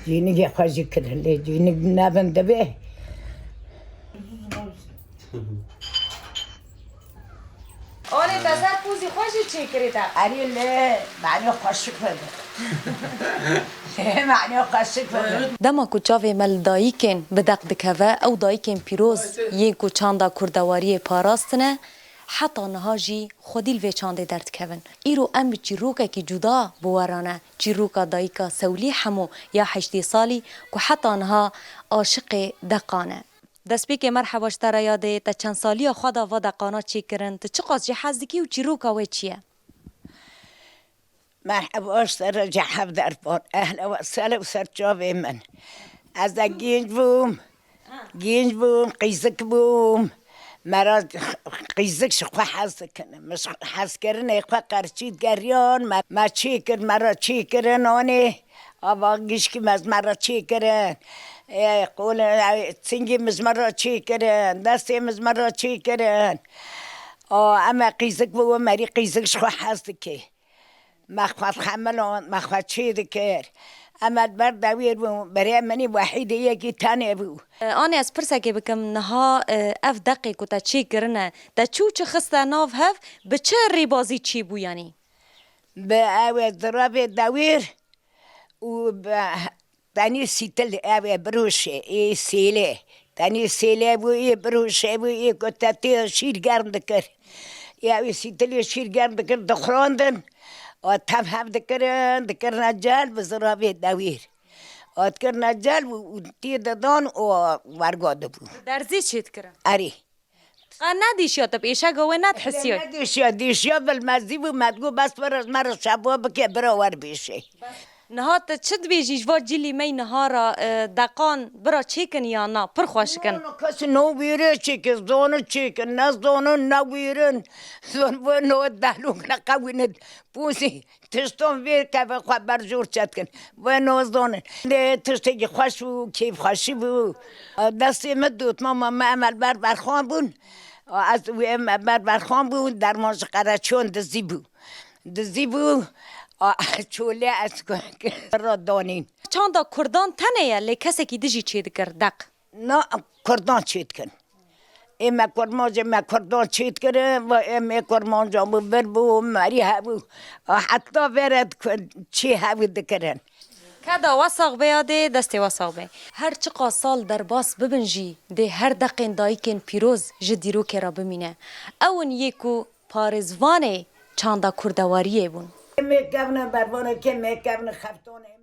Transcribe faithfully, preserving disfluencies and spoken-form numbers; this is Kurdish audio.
Cînigê xwe jî kirin, lê cînig nebin divê. Olê te ser pûzî xwe jî çêkirî te. Erê lê manê xweşik bibe. Lê manê xweşik bibe. Dema ku çavê me li dayikên bi deq dikeve, ew dayikên pîroz yên ku çanda kurdewariyê parastine, heta niha jî xwedî li vê çandê derdikevin. Îro em bi çîrokekî cuda bi we re ne. Çîroka dayika Sewlî Hemo ya heştê salî ku heta niha aşiqê deqan e. Destpêkê merheba ji te re yadê, te çend saliya xwe da va deqana çêkirin, tu çiqas jê hez dikî û çîroka wê çi ye? Merheba ji te re ji hevdervan. Ehla we sele û ser çavê min. Ez de gênc bûm. Gênc bûm, qîzik bûm. Me re qîzik ji xwe hez dikin. Min ji hezkirinê xwe qerçî digeriyan. Me, me çêkir, me re çêkirin anê. Ava gişkî me ji me re çêkirin. Ê, qol, ê, çingî min ji me re çêkirin. Destê min ji me re çêkirin. A, em e qîzik bû, merî qîzik ji xwe hez dike. Me xwe xemilan, me xwe çê dikir. Em li ber dewêr bûn, berê min î wehîdê yekî tenê bû. Anê ez pirsekê bikim, niha, e, ev deqê ku te çê kirine, te çû çi xiste nav hev, bi çi rêbazî çê bû yanî? Bi ew ê ziravê dewêr û bi Tenê sîtil ew ê biroşê, ê sêlê. Tenê sêlê bû, ê biroşê bû, ê ku te tê şîr germ dikir. Ê ew ê sîtilê şîr germ dikir, dixurandin. A tev hev dikirin, dikirine cel bi ziravê dewêr. A dikirine cel û, û tê didan û werga dibû. Derzî çê dikirin? Erê. Qe nedîşiya te, pêşeka wê nedihisiya? Nedîşiya, dîşiya bilmezî bû, me digot, bes were ji me re şeva bike, bira wer bêşe. Niha te çi dibêjî ji va cilî me yî niha re, e, deqan bira çêkin ya na, pir xweşik in? No, no, kes no wîrê çêkin, zonu çêkin, ne zonu ne wîrin. Zon bo no dehlûk ne qewînin. Pûsî, tişton vê keve xwe berjor çetkin. Wê nozdon. Lê tiştekî xweş bû, kêfxweşî bû. Destê min dût, mama me em li ber berxan bûn. Ez û em ber berxan bûn, derman ji qereçiyon dizî bû. Dizî bû, çolê ez ra danîn. Çanda kurdan tenê ye, lê kesekî dijî çê dikir, deq. Na, kurdan çê dikin. Ê me kurmancê me kurdan çê dikirin, va ê me kurmanca bû vir bû, merî hebû. A heta vere dikin, çê hebû dikirin. Keda we sax be ya dê, destê we sax be. Her çiqas sal derbas bibin jî, dê her deqên dayikên pîroz ji dîrokê re bimîne. Ew in yê ku parêzvanê çanda kurdewariyê bûn. Ê me kevne bervanê, kê me kevne xeftonê.